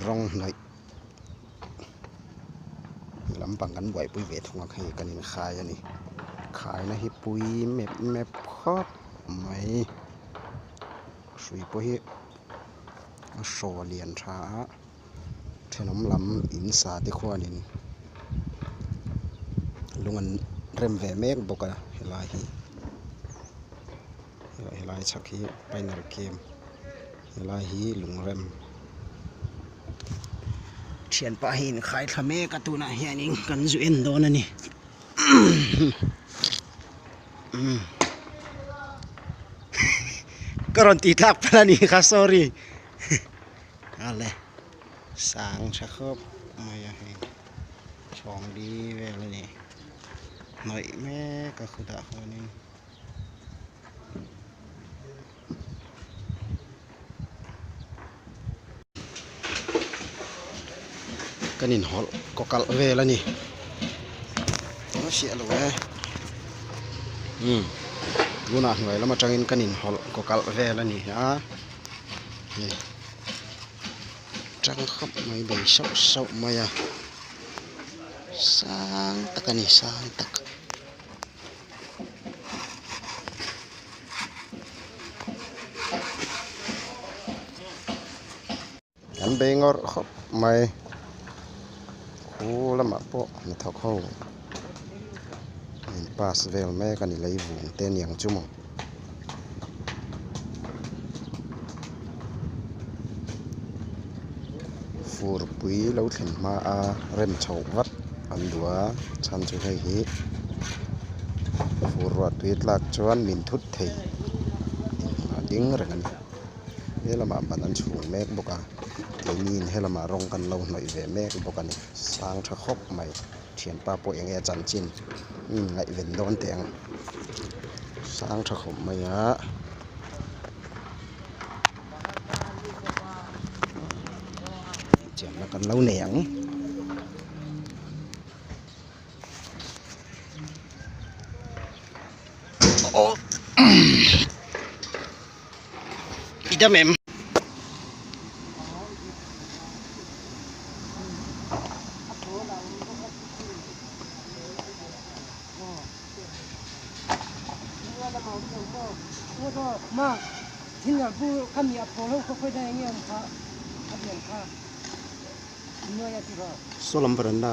Rawng hnawih lampang kan buaipui ve thung a hei kan inkhai a ni khaina hi pui mep mep khawp mai hrui pawh hi a hraw lian tha a thenawm lam in sa te khuanin lung an rem ve mek bawk a helai hi helai chhak hi pioneer camp helai hi lungrem thianpa hi inkhai thla mek a tunah hianin kan zu en dawn a ni ka rawn tih tlak palh a ni kha sorry ale sang tha khawp mai a hei chhawng li vel a ni hnawih mek a khutah khuanin. Kan inhawlh kaw kalh vel a ni a hriat lo e umm tunah hnuai lam atangin kan inhawlh kaw kalh vel a ni a hei tang khawp mai bei sauh sauh mai a sang tak a ni sang tak. An bei ngawrh khawp mai khu lamah pawh hnathawk ho in pass vel mek a ni lei vung te aniang chu maw. Furpui lo thlen hma a rem chhoh vat an duh a chhan chu hei hi fur ruah tui tlak chuan min thut thei a ding reng a ni he lamah ban an chhung mek bawk a keini he lamah rawng kan lo hnawih ve mek bawk a ni sang tha khawp mai thianpa pawh eng nge a chanchin ngaihven dawn teh ang sang tha khawp mai a. Chiamna kan lo nei ang. Aw i dam em? Saw lam veranda.